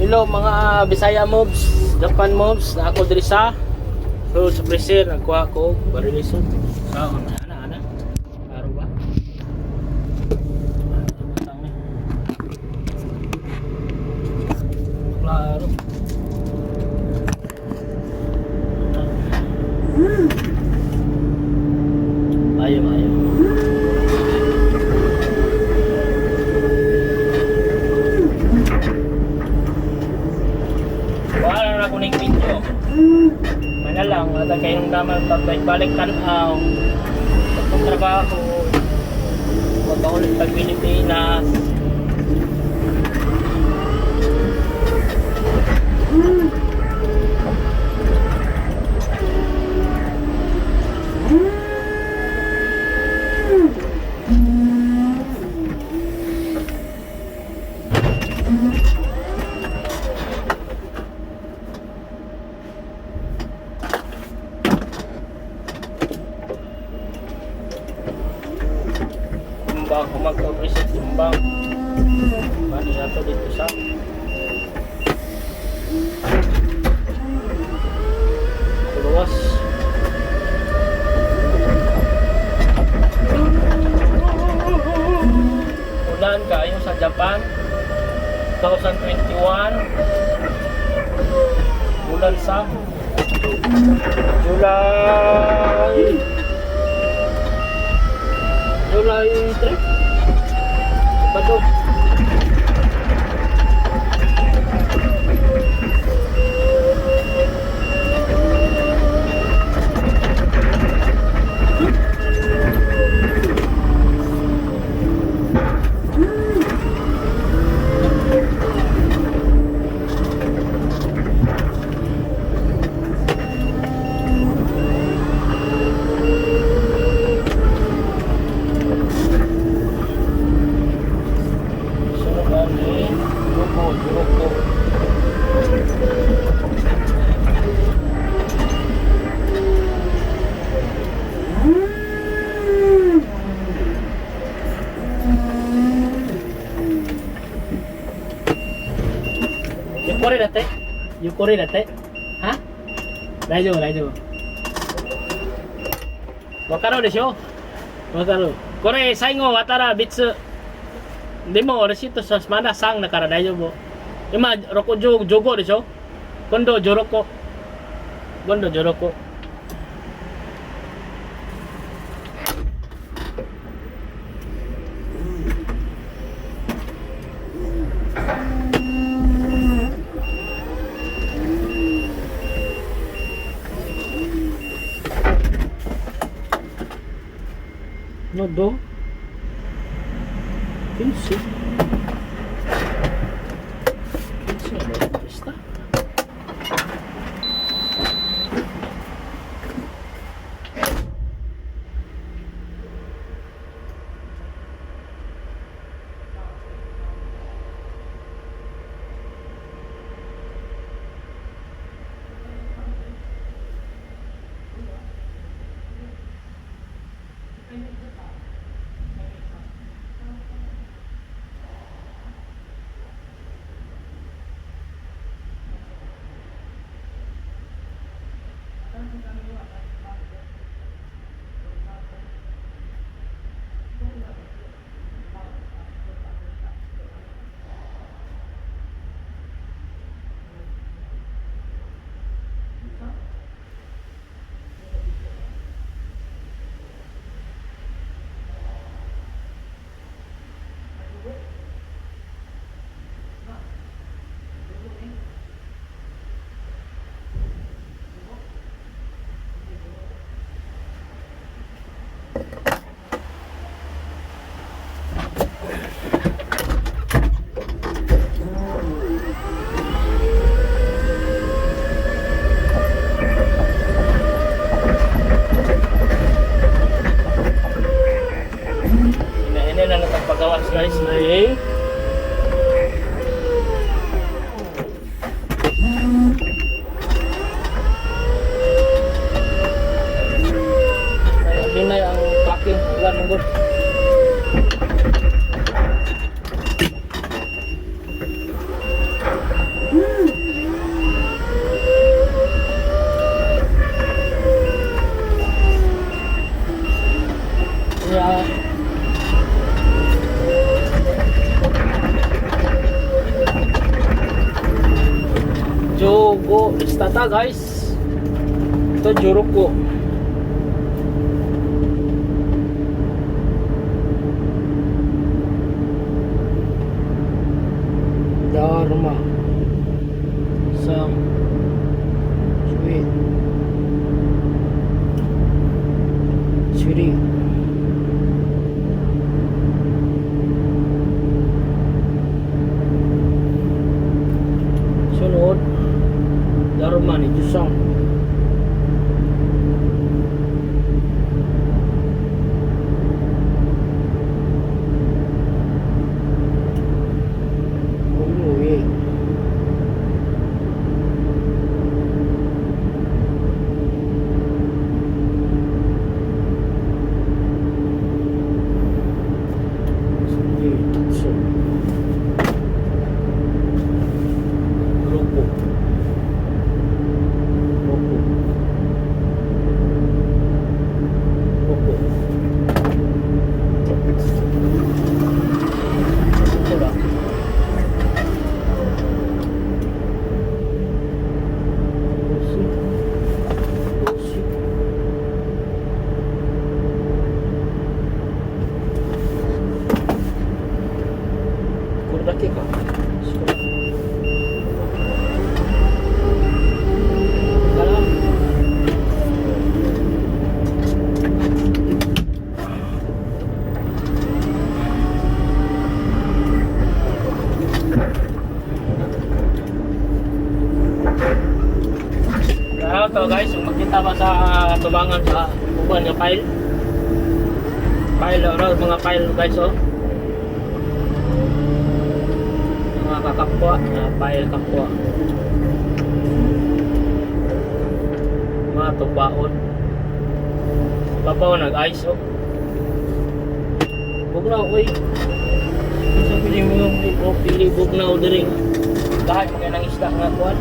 Hello mga Bisaya mobs, Japan mobs, na ako diri sa freezer nagkuha ko barilisod. Sa ana. Aro ba? Klaro. Ayo. Wala na kuning video. Mana lang, ada kayong naman pagbalik tanaw. Pagtrabaho, mag-ulit pag Pilipinas. Tumbang, kung mag-reset tumbang. Mali na to dito sa luwas. Ulan kayo sa Japan 2021. Ulan sa July 3 Bato. Juroko. Yukori date? Ha? Daijoubu. Wakaru desho? Wakaru. Kore saigo watara bitsu. Deもレシートさまだ3だから大丈夫。今6ジョゴでしょ。今度ジョロコ。どうPinsi ada pesta. Tata guys. Ito jurok ko. Dharma. Sam. Sweet. Siri. Sunod. Dharma ni Jusang. Umuwi. Sige, tatso. Grupo. Grupo. Grupo. Coba. Daki ka. Salam. Kaya to guys, kung makita ba sa tubangan sa uban yung file. File, mga file guys oh. Kakapwa na file kapwa mga tubaon babaw nag-ice oh bugnaw uy sa piling mo pili bugnaw diring lahat mga nang isda nga kuwan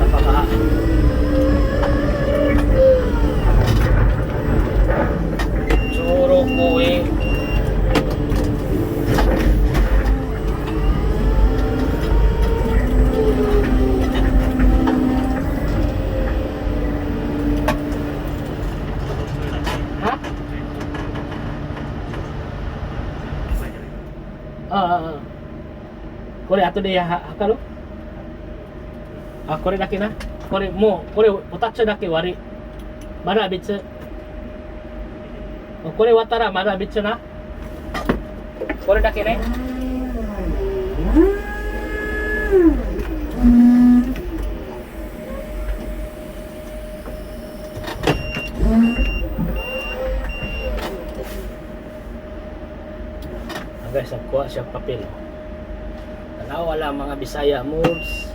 napaka suro ko eh. Kore ato de hakalo. Kore daki na. Kore utatsu daki wari. Mana bitsu. Kore watara mana bitsu na. Kore daki ne. Guys, nakuha siya papel. Wala mga Bisaya moves.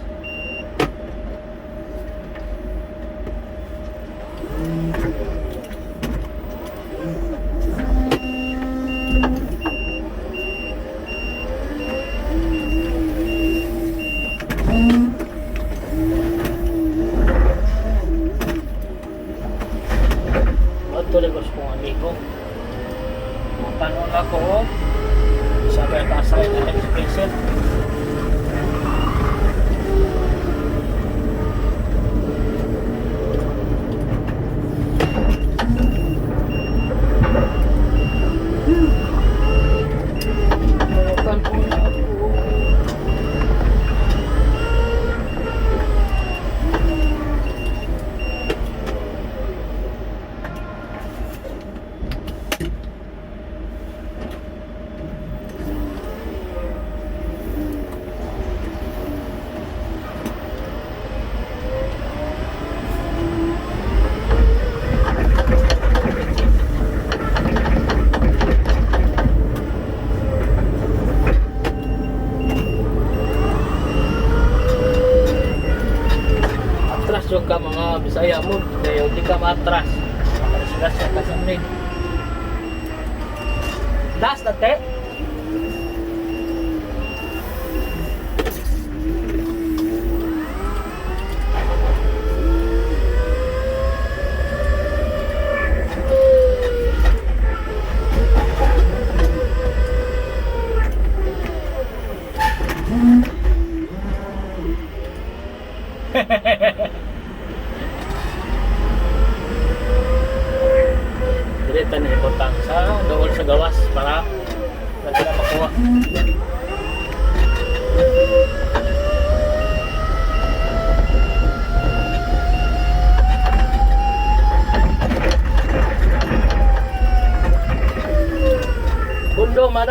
Ito legos kong amigo. Mapanon ako. Sabi ka sa education. Atras ka mga Bisaya mo, kaya hindi ka matras. Atras ka sa rin. Last ate.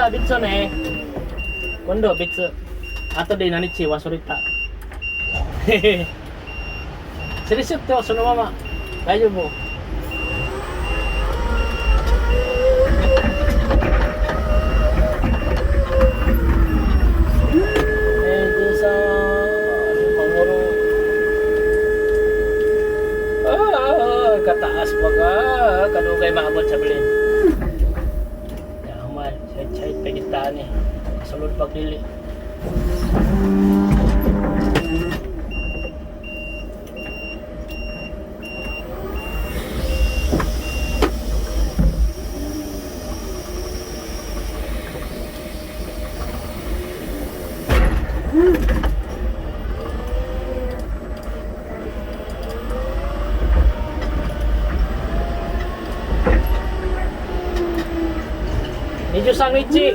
まあ別ね今度は別後で何日忘れた連れしよってはそのまま大丈夫kataas pa ka kadugay maabot sa bilin ya human side pagitaan ni sulod pagdili medyo sangichi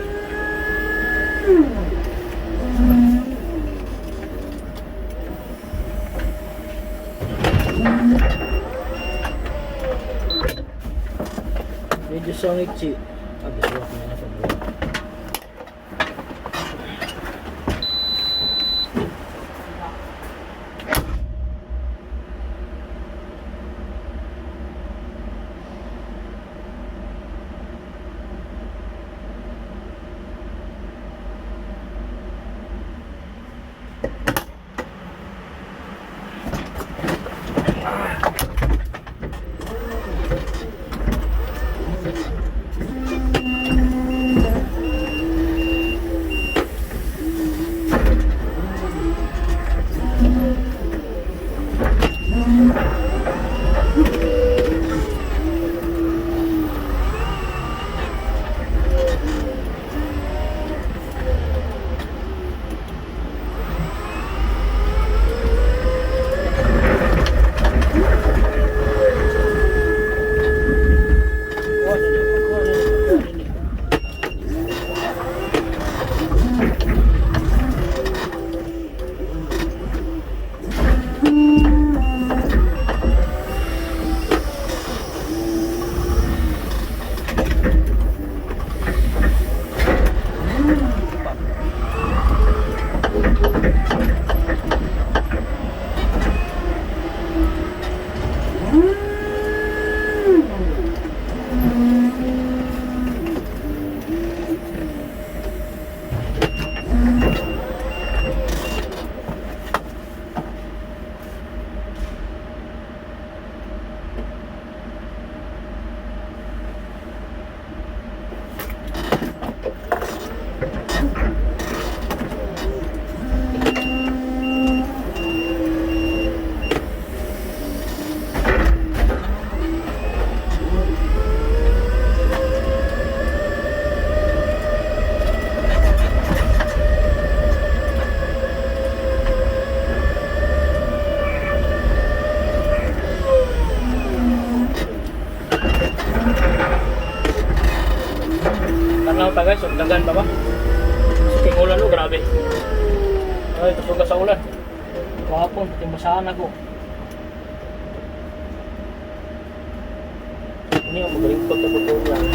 medyo sangichi ada suap na sa buwan ta guys, dagan pa ba? Siking ulan no, grabe. Ay, tusuga sa ulan. Kahapon, pati masahan ako. Ini ang magaling ko ito lang.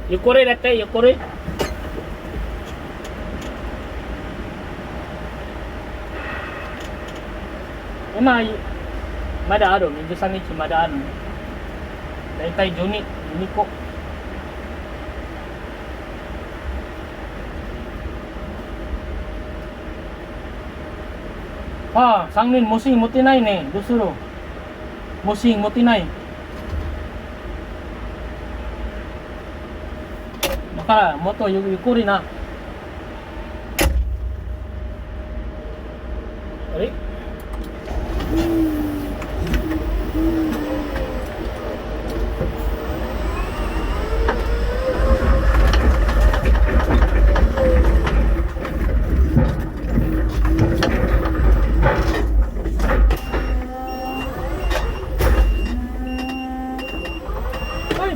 Yukuri dati, yukuri. Madaano, medyo sangit si madaano. Dahil tayo Juni ko. Sangin, musing, mutinay ne, dusuro. Musing, mutinay. Maka, moto, yukuri na. Sorry.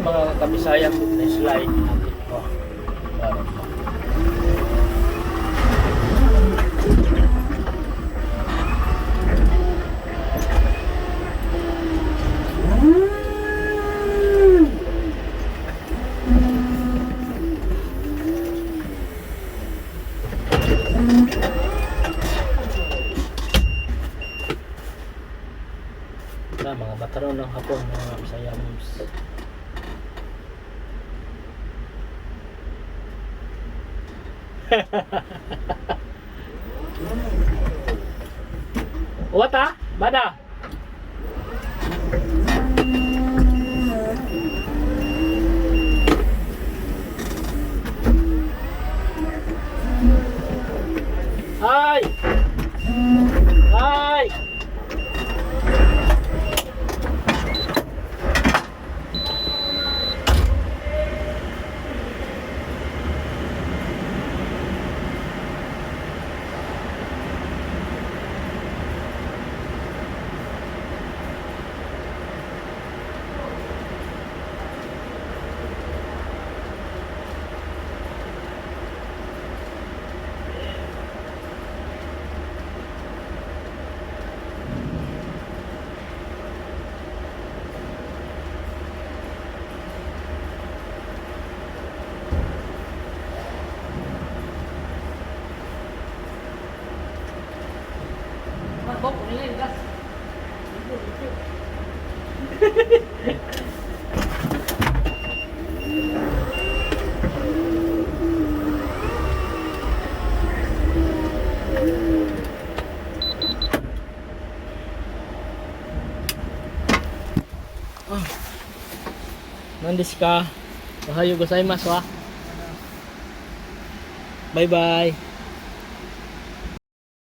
mga kabisayang na slide. Oh. Parang pa. Mga bataron ng hapon, mga Bisaya moms. What ah? Bada? Hai! Hai! Bok, ini gas. Nandis ka. Ohayo gozaimasu wa. Bye bye.